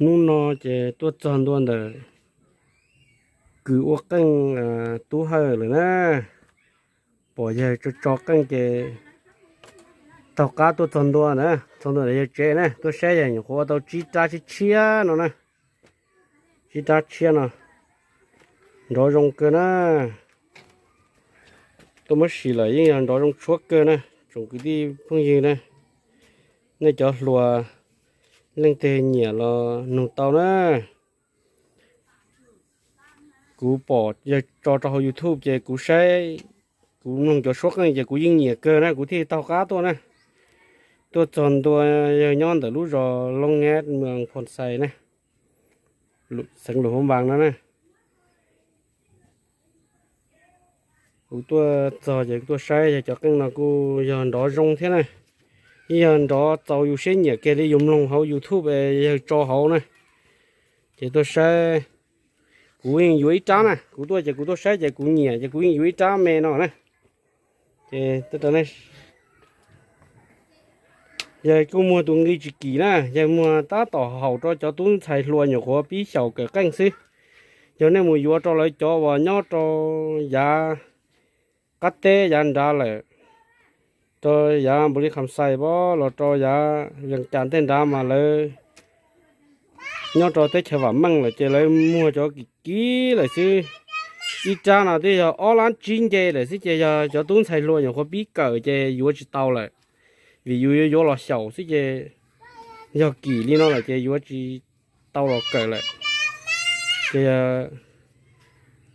Hnub no ces tuaj txog ntua ntawm kws ua qeej Tub Hawj lawm na. Pom yawg tso tso qeej ces taug qab tuaj txog ntua na, txog ntua ntawm yawg tsev na, tuaj saib yawg nyuam qhuav ua tau tsib rab tshiab tshiab no na. Tsib rab tshiab no nrov zoo kawg na. Tuaj muab sim lawm yeej yog nrov zoo tshuab kawg na, tsoom kwv tij phooj ywg na. Nej cov hluas leej twg nyiam los nug tau na. Kuv pom yawg tso rau hauv YouTube ces kuv saib, kuv mloog cov suab qeej ces kuv yeej nyiam kawg na, kuv thiaj taug qab tuaj na. Tuaj txog ntua yawg nyob ntawm lub zos Loob Nyab, moos Phoo Xais na, xeev Luam Phab Npaas no na. Kuv tuaj txog ces kuv tuaj saib yawg cov qeej no kuj yog nrov zoo thiab na. Yeej yog nrov txaus yus siab nyiam kiag li yus mloog hauv YouTube yawg tso hauv na. Ces tuaj saib, kuv yeej yuav ib rab na, kuv tuaj ces kuv tuaj saib ces kuv nyiam ces kuv yeej yuav ib rab me no na. Ces yawg kuj muag tus nqi tsis kim na, yawg muag tab tom haum rau cov tub ntxhais hluas nyuam qhuav pib xyaum kawm qeej xwb. Yog nej mus yuav rau lawv cov uas nyob rau yav qab teb yav nrad lawm, rau yav Npaus Lis Kham Xais pob los rau yav Vees Cas tej nrad mas lawv nyob rau teb chaws vam meej lawm ces lawv muag cov kim kim lawm xwb. Ib rab no twb yog ob lab tsib nce lawm xwb ces yog cov tub ntxhais hluas nyuam qhuav pib kawm ces yuav tsis tau lawm, vim yus yuav yuav los xyaum xwb ces yog kim li no lawm ces yuav tsis tau los kawm lawm. Ces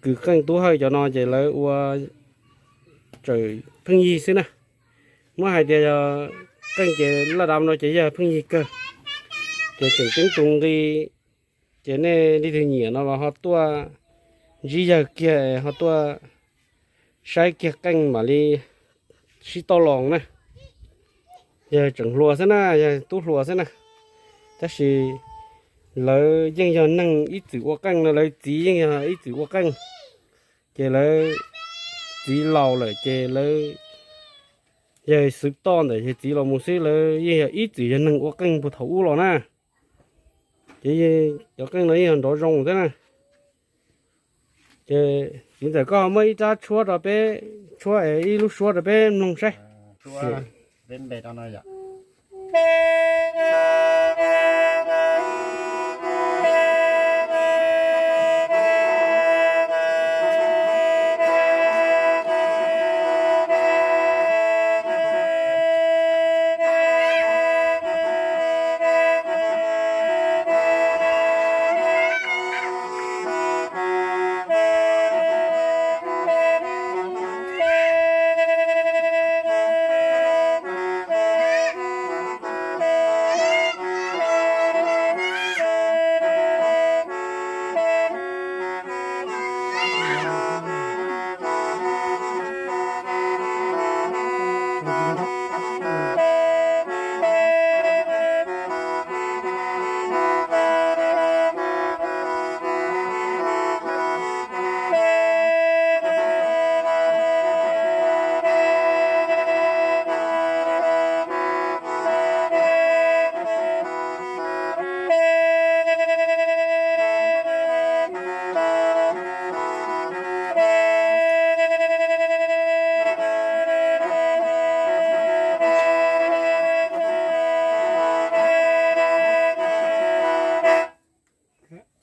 kws qeej Tub Hawj cov no ces lawv ua tsawm pheej yig xwb na. Muab hais tias yog qeej ces laj dam no ces yog pheej yig kawg. Ces tseem ceeb tus nqi, ces nej leej twg nyiam no los ho tuaj ntsib yawg kiag, ho tuaj saib kiag qeej mam li sib tauj los na. Yawg tseem hluas xwb na, yawg tub hluas xwb na, tab sis lawv yeej yog neeg ib txwm ua qeej no, lawv txiv yeej yog ib txwm ua qeej. Ces lawv txiv laus lawm ces lawv, yawg xwv toj ntawm yawg txiv los mus xwb, lawv yeej yog ib txwm yog neeg ua qeej puag thaum ub los na. Ces cov qeej no yeej yog nrov zoo thiab na. Ces txiv ntxawm koj muab ib rab tshuab rau peb, tshuab es ib lub suab rau peb mloog saib.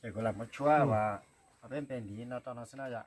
Ces kuv lam muab tshuab uas peb npe ntiv no rau no xwb na yom.